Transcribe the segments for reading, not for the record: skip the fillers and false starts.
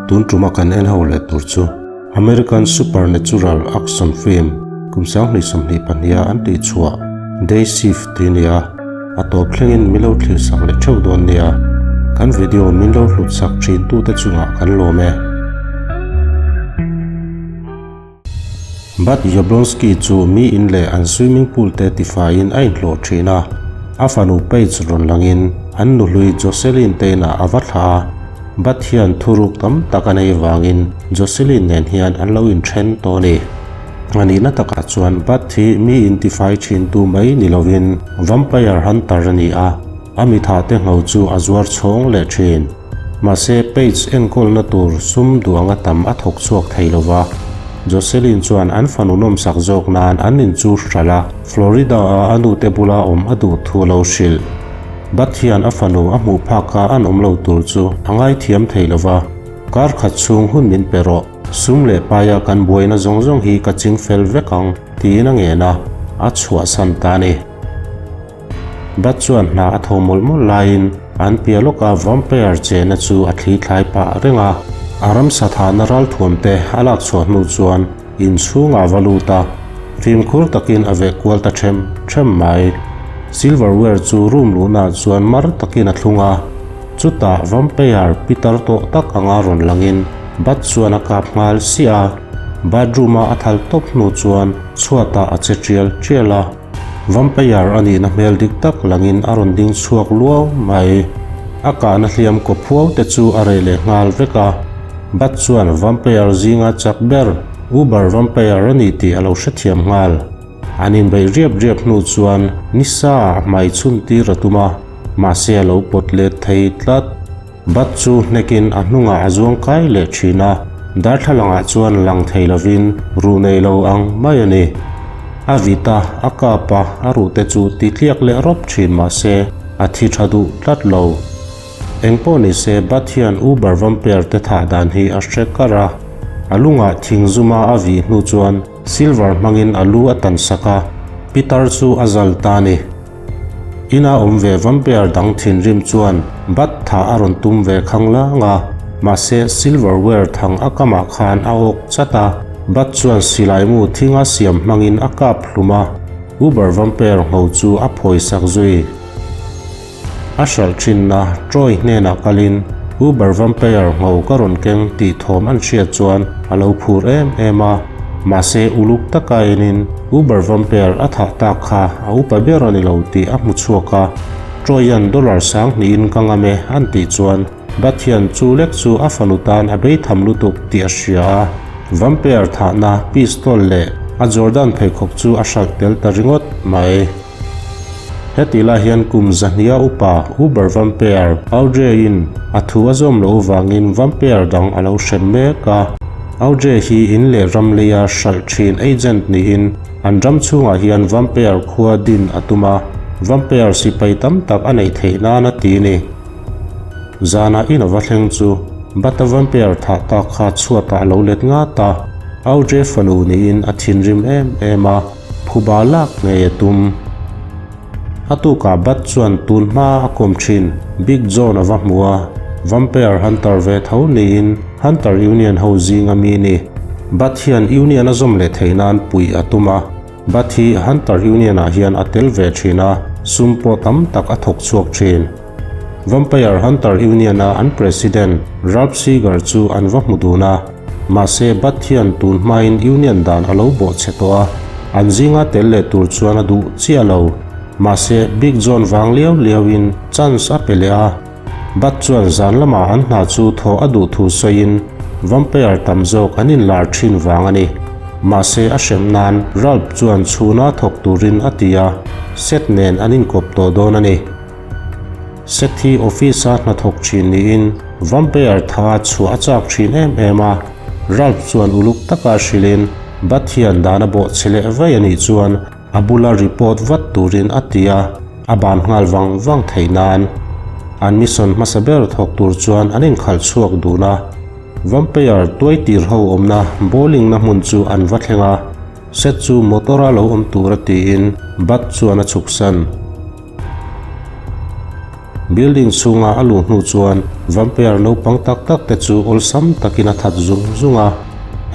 Tun tuma kan en ho leh tur chu American Supernatural Action Film kum 2022 a an tih chhuah Day Shift tih a ni a, a tawp thlengin min lo thlir sak leh theuh dawn nia. Kan video min lo hlut sak thin tute chungah kan lawm e. Bud Jablonski chu mi in leh an swimming pool te tifaiin a inhlawh thin a, a fanu Paige rawn langin an nuhlui Jocelyn te inah a va thlah a, Bud hian thuruk tam tak a nei vangin Jocelyn nen hian an lo inthen tawh a ni. A nihna takah chuan Bud hi mi intifai thintu mai ni lovin vampire hunter a ni a, a mitha te ngho chu a zuar chhawng leh thin. Mahse, Paige enkawlna tur sum duang a tam a thawk chhuak thei lo va. Jocelyn chuan an fanu nawmsak zawk nan an in chu hralh a, Florida-a a nute bula awm a duh thu a lo hrilh. Bud hian a fanu a hmuh phaka an awm lo tur chu a ngaithiam thei lo va, Kar khat chhung hun min pe rawh, sum leh paia kan buaina zawng zawng hi ka ching fel vek ang, tiin a ngen a, a chhuahsan ta a ni. Bud chuan hna a tho mawlh mawlh laiin an piah lawka vampire chehna chu a thli thlai pah reng a. A ramsa thahna ralthuam te a lak chhuah hnu chuan inchhungah a va lut a, fimkhur takin a veh kual ta them them mai. Silverware chu room luhnaah chuan mar takin a thlung a, chutah vampire pitar tawh tak anga rawn langin Bud chuan a kap nghal siah a, bathroom-a a thal tawp hnu chuan chhuatah a che tial tial a. Vampire a nihna hmel dik tak langin a rawn ding chhuak luau mai. A kahna hliam kaw phuau te chu a reh leh nghal vek a. Bat chuan Vampire zinga chak ber Uber Vampire a ni tih a lo hrethiam nghal. An inbeih riap riap hnu chuan nisa a hmai chhun tir a tum a, mahse a lo pawt let thei tlat. Bat chu hnekin a hnungah a zuang kai leh thin a, darthlalangah chuan lang thei lovin ruh nei lo ang mai a ni. A vit a, a kap a, a ruhte chu ti tliak leh rawp thin mah se a thi tha duh tlat lo. Engpawh ni se Bat hian Uber Vampire te thah dan hi a hre kar a, a lungah thing zuma a vih hnu chuan silver hmangin a lu a tan sak a, pitar chu a zal ta a ni. Ina awm ve vampire dang thinrim chuan bat tha a rawn tum ve khang lang a, mahse silverware thang a kamah khan a awk chat a, bat chuan silai mu thinga siam hmangin a kap hlum a, Uber vampire ngho chu a phawisak zui. A hralh thinna Troy hnenah kalin Uber vampire ngho ka rawn keng tih thawm an hriat chuan a lo phur em em a. Mahse, uluk taka enin Uber Vampire a thah tak kha a upa ber a ni lo tih a hmu chhuak a. Troy-a'n dollar sang hnihin ka ngam e an tih chuan Bud hian chu lek chu a fanu tan a bei tham lutuk tih a hria a. Vampire thahna pistol leh a Jordan pheikhawk chu a hralh tel ta ringawt mai. Heti lai hian kum zahnia upa Uber Vampire Audrey-in a thu a zawm loh vangin Vampire dang a lo hrem mek a. Audrey hi in leh ram leia hralh thin agent niin an ram chhungah hian Vampire khua din a tum a, Vampire sipai tam tak a neih theih nan a ti ni. Zanah in a va thleng chu Bata Vampire thah tak kha chhuatah a lo let ngat a, Audrey fanu niin a thinrim em em a. Phuba lak ngei a tum. A tukah Bud chuan tun hma a kawm thin Big John a va hmu a, Vampire Hunter ve tho niin Hunter Union ho zinga mi ni. Bud hian Union a zawm leh theih nan puih a tum a, Bud hi Hunter Union ah hian a tel ve thin a, sum pawh tam tak a thawk chhuak thin. Vampire Hunter Union a an President Ralph Seeger chu an va hmu dun a, Mahse, Bud hian tun hmain Union dan a lo bawh che tawh a, an zinga tel leh tur chuan a duh chiah lo. Mahse, Big John vang liau liauin chance a pe leh a. Bud chuan zan lamah an hna chu thaw a duh thu sawiin Vampire tam zawk an inlar thin vang a ni. Mahse, a hrem nan Ralph chuan chhuna thawk turin a ti a, Seth nen an inkawp tawh dawn a ni. Sethi office-a hnathawk thin niin Vampire tha chhuah a chak thin em em a, Ralph chuan uluk taka hrilhin Bud hian dan a bawh che leh vai a nih chuan a bula report vat turin a ti a, a ban nghal vang vang theih nan. An mission hmasa ber thawk tur chuan an inkhalh chhuak dun a, Vampire tuai tir ho awmna bowling na hmun chu an va thleng a, Seth chu motor-a lo awm tura tiin Bud chuan a chhuksan. Building chhunga a luh hnu chuan vampire naupang tak tak te chu awlsam takin a that zung zung a.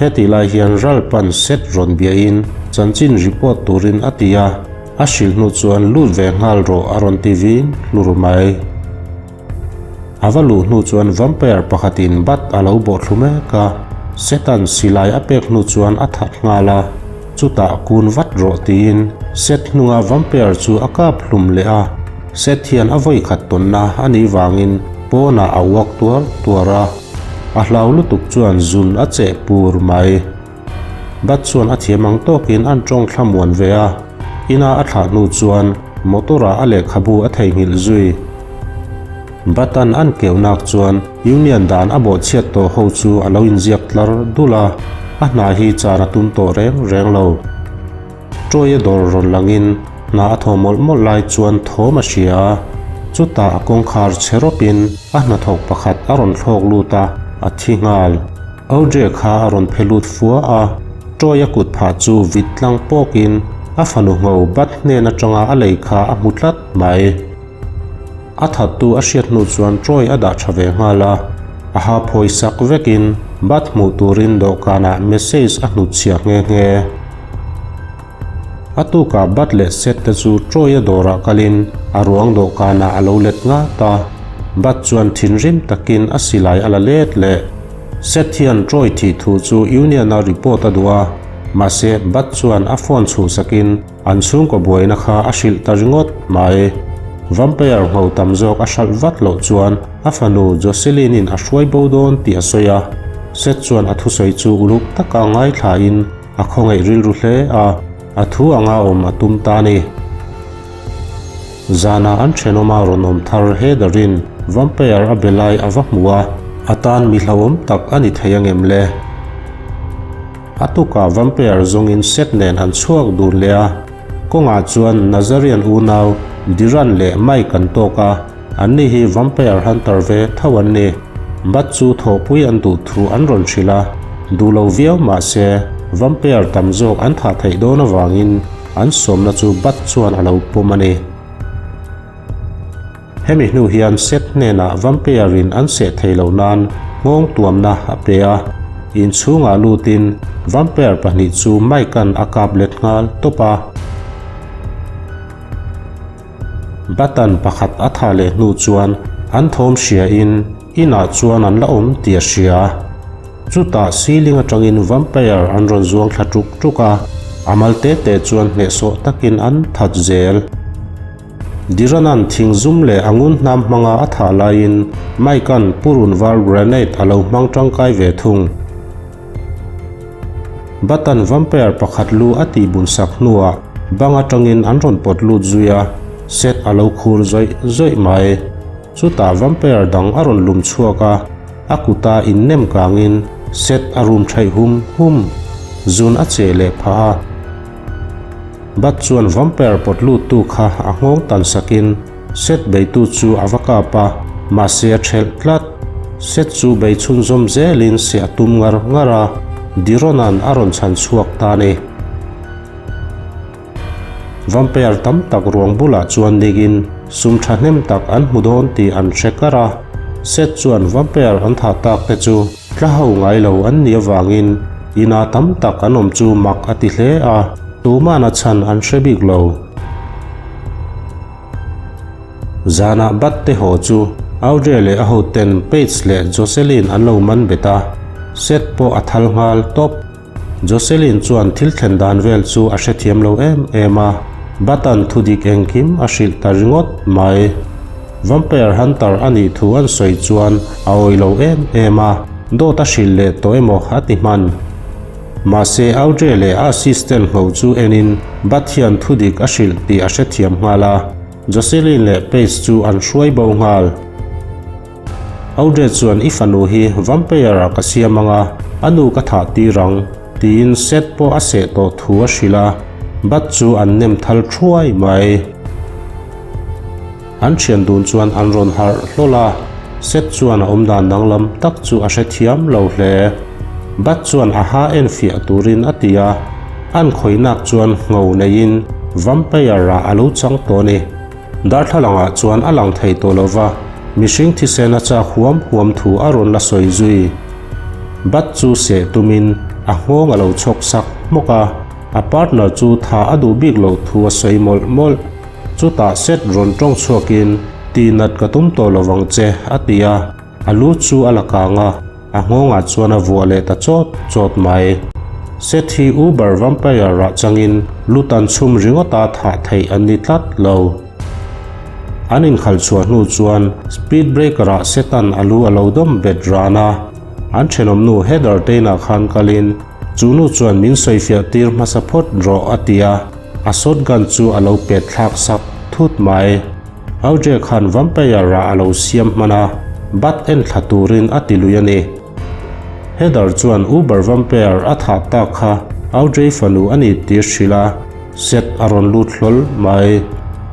Hetih lai hian Ralph-a'n Seth rawn biahin chanchin report turin a ti a, a hrilh hnu chuan lut ve nghal rawh a rawn ti vin hlur mai. A va luh hnu chuan vampire pakhatin bat a lo bawh thlu mek a, Seth-a'n silai a pek hnu chuan a that nghal a, chutah kun vat rawh tiin Seth hnunga vampire chu a kap hlum leh a, Seth hian a vawi khat tawnna a nih vangin pawnah a uak tuar tuar a, a hlau lutuk chuan zun a cheh pur mai. Bat chuan a thiam ang tawkin an tawng thlamuan ve a, ina a thlah hnu chuan motor-ah a lehkhabu a theihnghilh zui. Batan an keuh nak chuan Union dan a bawhchhiat tawh ho chu a lo inziak tlar dul a, a hna hi chan a tum tawh reng reng lo. Troy-a dawr rawn langin hna a thaw mawlh mawlh lai chuan thawm a hria a, chutah a kawngkhar chhe rawpin a hnathawk pakhat a rawn thlawk lut a, a thi nghal. Audrey kha a rawn phe lut fua a, Troy-a kut phah chu vit tlang pawkin a fanu ngho bat hnen atanga a lei kha a hmu tlat mai. A thattu a hriat hnu chuan Troy a dah tha ve nghal a, a ha phawi sak vekin bat hmuh turin dawhkanah message a hnutchhiah nghe nghe. A tukah Bat leh Seth te chu Troy-a dawrah kalin a ruang dawhkanah a lo let ngat a. Bat chuan thinrim takin a silai a la let leh. Seth hian Troy thih thu chu Union-a report a duh a, mahse Bat chuan a phone chhuhsakin an chhungkaw buaina kha a hrilh ta ringawt mai. Vampire ngho tam zawk a hralh vat loh chuan a fanu Jocelyn-in a hruai bo dawn tih a sawi a. Seth chuan a thusawi chu uluk taka ngaithlain A khawngaih rilru hle a, a thu anga awm a tum ta a ni. Zanah an thenawma rawn awm thar Heather-in vampire a be lai a va hmu a, a tan mi hlauhawm tak a ni thei angem le? A tukah vampire zawngin Seth nen an chhuak dun leh a, kawngah chuan Nazarian unau Diran leh Mike an tawk a, anni hi vampire hunter ve tho an ni. Bat chu thawhpui an duh thu an rawn hrilh a, duh lo viau mah se vampire tam zawk an thah theih dawn avangin an sawmna chu Bat chuan a lo pawm a ni. Hemi hnu hian Seth hnenah vampire in an seh thei loh nan nghawng tuamna a pe a, inchhungah lutin vampire pahnih chu Mike-a'n a kap let nghal tawp a. Button pakhat a thah leh hnu chuan an thawm hria in inah chuan an la awm tih a hria. Chutah ceiling atangin vampire an rawn zuang thla tuk tuk a, a mal te te chuan hnehsawh takin an that zel. Diranan thing zum leh a ngun hnam hmanga a thah laiin Mike-a'n purun var grenade a lo hmang tangkai ve thung. Button vampire pakhat lu a tih bun sak hnuah bang atangin an rawn pawt lut zui a, Seth a lo khur zawih zawih mai. Chutah vampire dang a rawn lum chhuak a, a kuta innem kangin Seth a rum thaih hum hum. Zun a che leh phah a. Bat chuan vampire pawt luttu kha a nghawng tan sakin Seth beitu chu a va kap a, mahse a thelh tlat. Seth chu bei chhunzawm zelin seh a tum ngar ngar a, Dirona'n a rawn chhan chhuak ta a ni. Vampire tam tak ruang bulah chuan nigin sum thahnem tak an hmu dawn tih an hre kar a, Seth chuan vampire an thah tak te chu tla ho ngai lo an nih avangin ina tam tak an awm chu mak a ti hle a, tumahna chhan an hre bik lo. Zanah Bat te haw chu Audrey leh a hoten Paige leh Jocelyn an lo man bet a, Seth pawh a thal nghal tawp. Jocelyn chuan thil thlen dan vel chu a hrethiam lo em em a, Bat-a'n thudik engkim a hrilh ta ringawt mai. Vampire Hunter a nih thu an sawi chuan a awih lo em em a, dawt a hrilh leh tawh emaw a ti hman. Mahse Audrey leh a assistant ngho chu enin Bat hian thudik a hrilh tih a hrethiam nghal a, Jocelyn leh Paige chu an hruai bo nghal. Audrey chuan i fanu hi vampire ah ka siam anga, a nu ka thah tir ang, tiin Seth pawh a seh tawh thu a hrilh a, Bat chu an nem thal thuai mai. An thian dun chuan an rawn harh hlawl a, Seth chuan a awmdan danglam tak chu a hrethiam lo hle. Bat chuan a ha en fiah turin a ti a, an khawinak chuan ngho neiin vampire ah a lo chang tawh a ni. Darthlalangah chuan a lang thei tawh lo va, mihring thisen a chak huam huam thu a rawn la sawi zui. Bat chu seh tumin a nghawng a lo chhawk sak hmawk a, a partner chu tha a duh bik loh thu a sawi mawlh mawlh. Chutah Seth rawn tawng chhuakin, Tihnat ka tum tawh lo vang che, a ti a, a lu chu a la kang a, a nghawngah chuan a vuah leh ta chawt chawt mai. Seth hi Uber Vampire rah changin lu tan chhum ringawta thah theih an ni tlat lo. An inkhalh chhuah hnu chuan Speed Breaker-ah Seth-a'n a lu a lo dawm bet ran a, an thenawmnu Heather Tane-ah khan kalin, Chu nu chuan min sawifiah tir hmasa phawt rawh, a ti a. A shotgun chu a lo pet thlak sak thut mai. Audrey khan vampire rah a lo siam hman a, bat en thla turin a ti lui a ni. Heather chuan Uber vampire a thah tak kha Audrey fanu a ni tih hrilh a, set a rawn lut hlawl mai.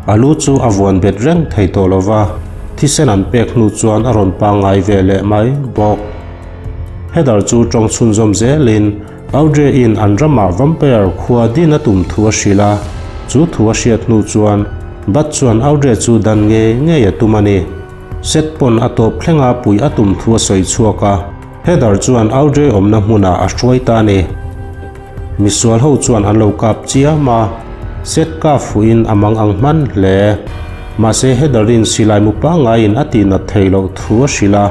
A lu chu a vuan bet reng thei tawh lo va, thisen an pek hnu chuan a rawn pangngai ve leh mai bawk. Heather chu tawng chhunzawm zelin Audrey-in an ramah vampire khua din a tum thu a hrilh a, chu thu a hriat hnu chuan Bud chuan Audrey chu dan ngei ngei a tum a ni. Seth pawn a tawp thlenga puih a tum thu a sawi chhuak a, Heather chuan Audrey awmna hmunah a hruai ta a ni. Misual ho chuan an lo kap chiam a, Seth kap fuhin a mang ang hman hle. Mahse Heather-in silai mu pangaiin a tihnat theih loh thu a hrilh a,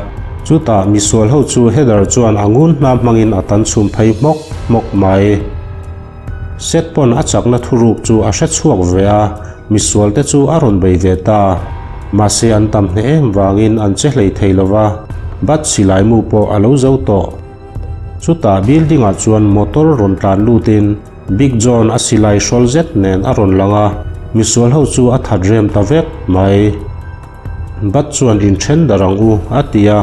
chutah misual ho chu Heather chuan a ngun hna hmangin a tan chhum phei hmawk hmawk mai. Seth pawn a chakna thuruk chu a hre chhuak ve a, misual te chu a rawn bei ve ta. Mahse an tam hneh em vangin an che hlei thei lo va, Bud silai mu pawh a lo zo tawh. Chutah building ah chuan motor rawn tlan lutin Big John a silai hrawl zet nen a rawn lang a, misual ho chu a that rem ta vek mai. Bud chuan inthen darh ang u a ti a,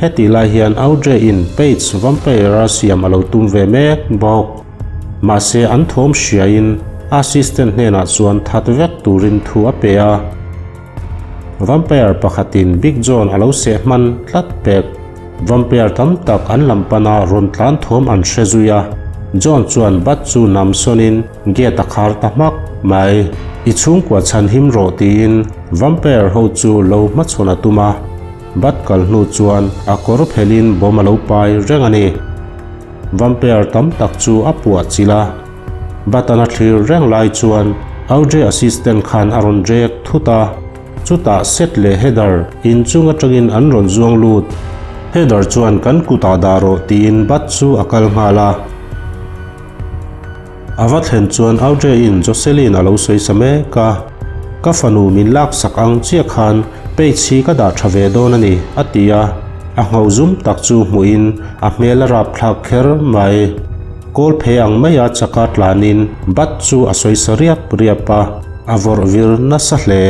hetih lai hian Audrey in Paige vampire a siam a lo tum ve mek bawk. Mahse an thawm hriain assistant hnenah chuan that vek turin thu a pe a. Vampire pakhatin Big John a lo seh hman tlat pek. Vampire tam tak an lam pana rawn tlan thawm an hre zui a, John chuan Bud chu nam sawnin gate a khar ta hmak mai. I chhungkua chhan him rawh tiin Vampire ho chu lo hmachhawn a tum a, Bud kal hnu chuan a kawr phelhin bawm a lo pai reng a ni. Vampire tam tak chu a puah chilh a. Button a thlir reng lai chuan Audrey assistant khan a rawn drek thut a, chutah Seth leh Heather inchung atangin an rawn zuang lut. Heather chuan kan kutah dah rawh tiin Bud chu a kal nghal a. A va thlen chuan Audrey in Jocelyn a lo sawi sa mek a, Ka fanu min laksak ang chiah khan Paige hi ka dah tha ve dawn a ni, a ti a. A ngho zum tak chu hmuhin a hmel a rapthlak kher mai. Kawl phei ang maia chaka tlanin bat chu a sawi sa riap riap a, a vawrh vir nasa hle.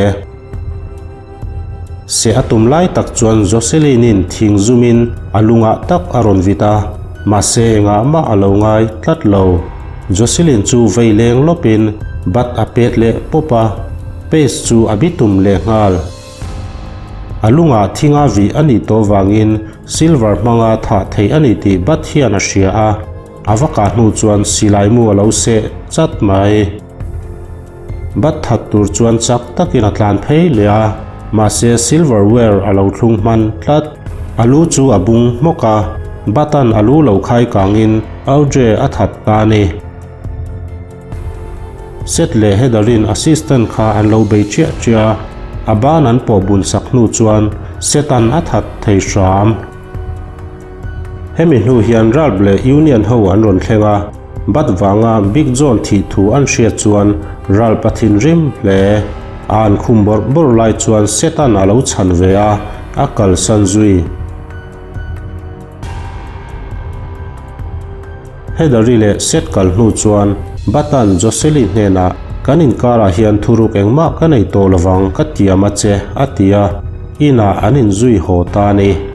Seh a tum lai tak chuan Jocelyn-in thing zumin a lungah tak a rawn vit a, mahse engah mah a lo ngai tlat lo. Jocelyn chu vei leng lawpin bat a pet leh pawp a, Pace chu a bitum leh nghal. A lungah thinga vih a nih tawh vangin silver hmanga thah theih a ni tih Bud hian a hria a, a va kah hnu chuan silai mu a lo seh chat mai. Bud that tur chuan chak takin a tlan phei leh a, mahse silver ware a lo thlung hman tlat. A lu chu a bung hmawk a, Bud-a'n a lu lo khai kangin Audrey a that ta a ni. Seth leh Heather-in assistant kha an lo bei chiah chiah a, a ban an pawh bun sak hnu chuan Seth-a'n a that thei hram. Hemi hnu hian Ralph leh Union ho an rawn thleng a, Bud vanga Big John thih thu an hriat chuan Ralph a thinrim hle. A an khum bawrh bawrh lai chuan Seth-a'n a lo chhan ve a, a kalsan zui. Heather-i leh Seth kal hnu chuan Bud-a'n Jocelyn hnenah, Kan inkarah hian thuruk engmah ka nei tawh lovang ka tiam a che, a ti a, inah an inzui haw ta a ni.